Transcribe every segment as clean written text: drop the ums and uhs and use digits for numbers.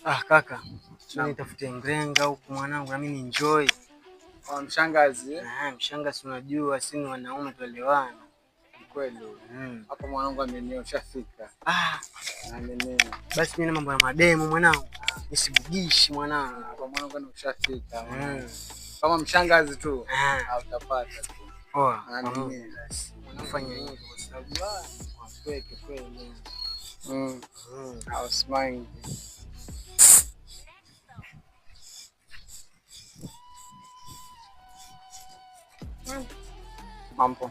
Ah, kaka, sio nitafute mrenga huku mwanangu na mimi enjoy. Kwa mshangazi. Ah, mshangazi unajua si ni wanaume tuelewana. Kweli. Hapo mwanangu ameniosha fika. Ah, Amenia. Basi mimi na mambo ya mademu mwanangu. Nisibugishi mwanangu. Hapo mwanangu ameshafika. Kama mshangazi tu. Ah. Utapata tu. Poa. Amenia. Unafanya hivyo kwa sababu kwa kweli kweli. I was smiling. Mambo.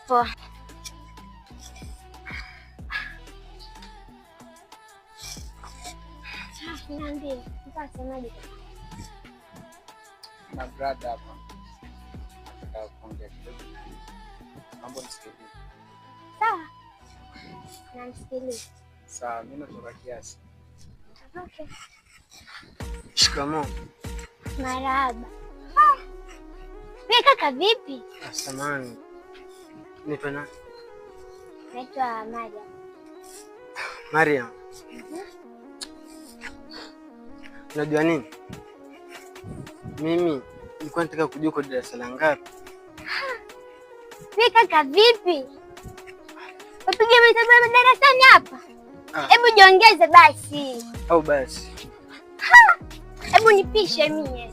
Poa. Niambie, unasemaje? Na brother hapa. Nataka kuongea kidogo. Mambo nisikilize. Sawa. Namsikiliza. Sawa, mimi natoka kiasi. Okay. Shikamoo. Marahaba. Wewe kaka vipi? Samahani. Naitwa nani? Naitwa Mariam. Mariam. Unajua nini? Mimi nilikuwa nataka kujua uko darasa la ngapi. Wewe kaka vipi? Upige hesabu darasani hapa? Hebu jiongeze basi. Au basi. Hebu nipishe mie.